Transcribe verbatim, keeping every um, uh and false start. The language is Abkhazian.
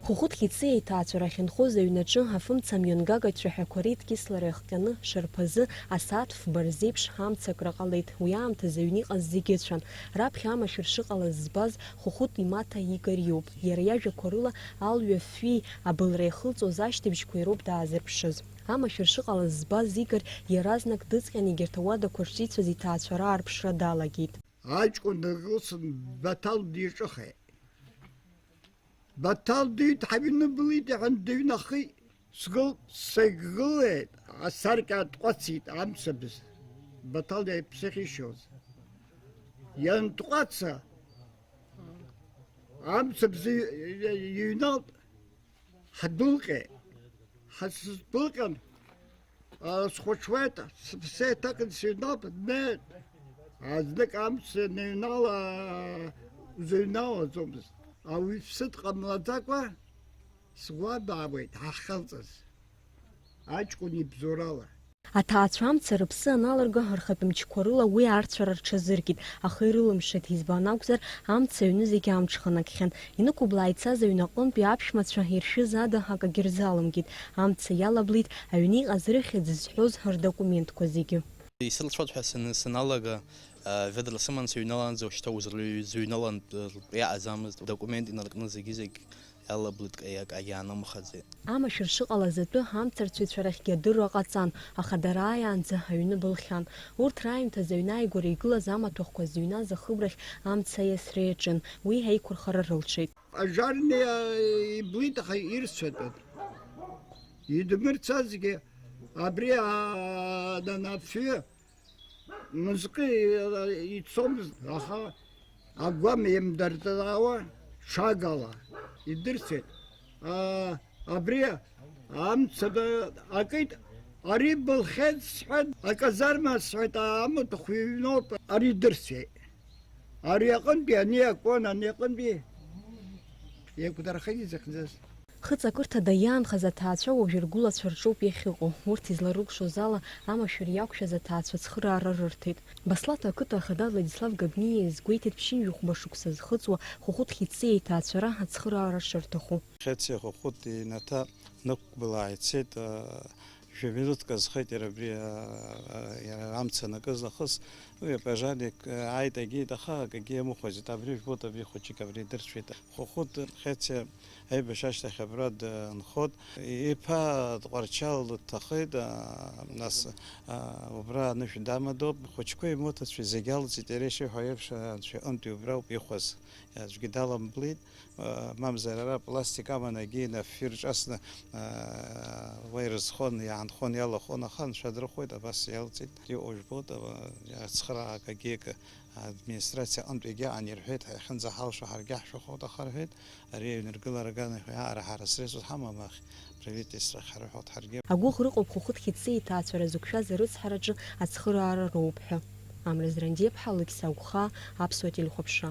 Хәыхәыт Хьыци иҭаацәара ахьынхоз аҩнаҿы афымца амҩангага ацәаҳәақәа реидкьыслара иахҟьаны, шарԥазы асааҭ фба рзеиԥш амца акра ҟалеит. Уи аамҭазы аҩны иҟаз зегьы ыцәан. Раԥхьа амашәыр шыҟалаз збаз Хәыхәыт имаҭа Игор иоуп. Иара иажәақәа рыла, алҩа афҩи абылра иахылҵуаз ашьҭыбжьқәеи роуп даазырԥшыз. Амашәыр шыҟалаз збаз Игор иаразнак дыҵҟьан, егьырҭ ауадақәа шҿицәаз иҭаацәара аарԥшра далагеит. Аҷкәын дылсын, Баҭал диҿыхеит. Баҭал дыҩит, ҳаҩны былит, иҳәан, дыҩнахит. Сгыл-, сагьгылеит, асаркьа аатҟәацит амцабз. Баҭал иаԥсахьишьоз. Иантҟәаца, амцабз ҩ-, ҩ-, иҩналт, ҳдәылҟьеит. Ҳа-, сыздәылҟьан, а, схәаҽуеит, сыԥсы еиҭакын сыҩналт, днеит. Азнык амца аныҩнала, узыҩналаӡомызт. Ауаҩԥсы дҟамлаӡакәа, сгәабаауеит ҳахьхылҵыз, аҷкәын ибзоурала. Аҭаацәа амца рыԥсы аналырга, рхатәы мчқәа рыла уи арцәара рҽазыркит, аха ирылымшеит, избан акәзар, амца аҩны зегьы амҽханакхьан. Инықәыблаа ицаз аҩнаҟынтәи аԥшәмацәа иршәыз ада акагьы рзалымгеит. Амца иалаблит, аҩны иҟаз рыхьӡ зҳәоз рдокументқәа зегьы. Исырцәоит ҳәа саны-, саналага, а, ведра сыман сыҩналаанӡа, уажәшьҭа узрыҩ-, зыҩналан, э, иаҟаӡамызт. Документ инаркны зегьы-зегь иалаблит, акагьы аанымхаӡеит. Амашәыр шыҟалаз атәы амцарцәаҩцәа рахьгьы адырра ҟаҵан, аха дара ааиаанӡа аҩны былхьан. Урҭ раамҭазы аҩны ааигәара игылаз амаҭәахәқәа зыҩназ ахыбрахь амца аиасра иаҿын, уи аиқәырхара рылшеит. Пожарниа иблит, аха ирцәатәын. Идмырцазгьы абри, а, нан-, афҩы мызкы ицомызт, аха агәам еимдыртаауа ҽагала идырцеит. А, абри амца акит, ари былхеит сҳәеит, аказарма сҳәеит, амаҭәахә иҩноуп, ари дырцеит. Ари аҟынтәи ани акәын, ани аҟынтәи еиқәдырхеит изыхьӡыз. Хыҵакырҭада иаанхаз аҭаацәа уажәы ргәылацәа рҿоуп иахьыҟоу. Урҭ изларылшоз ала, амашәыр иақәшәаз аҭаацәа ацхыраара рырҭеит. Баслаҭа ақыҭа ахада Владислав Габниа иазгәеиҭеит ԥшьынҩажәи хәба шықәса зхыҵуа Хәыхәыт Хьыци иҭаацәара ацхыраара шырҭаху. Хьыци Хәыхәыт иҩнаҭа нықәбылаа ицеит, а, жәа-минуҭк азхеит иара абри, а, а, иара амца анакыз нахыс. Уи апожарник, а, ааит, агеит, аха акгьы иамыхәаӡеит. Абри жәбоит, абри хәыҷык абри дырцәеит. Хәыхәыт Хьыци аибашьра ашьҭахь абра дынхоит. Иԥа Тҟәарчал дҭахеит, а, нас, а, убра анышә дамадоуп. Хәыҷқәеи муҭацәеи зегь алҵит, иара ишиҳәо еиԥш, анцәа иҟынтәи убра ауп ихәаз. Аӡәгьы даламблит, а, мамзар ара пластик аман, егьи афҩы рҿасны, а, уа ирызхон, иаанхон, иалахон, аха анцәа дрыхәоит, абас иалҵит. Иҟоу жәбоит, а, ацхыраара акагьы Администрациа аҟынтәигьы ан ирҳәеит, ҳа иахьынӡаҳалшо ҳаргьы ҳшәыхәоит, аха рҳәеит, ари аҩныргылара аганахь уи аҟара ҳара сресурс ҳамам, ахь правительствак ҳарҳәоит ҳаргьы. Агәыӷра ыҟоуп Хәыхәыт Хьыци иҭаацәара зықәшәаз арыцҳараҿы ацхыраара роуп ҳәа. Амра Зрандиаԥҳа, Алықьса Агәхаа, Аԥсуа телехәаԥшра.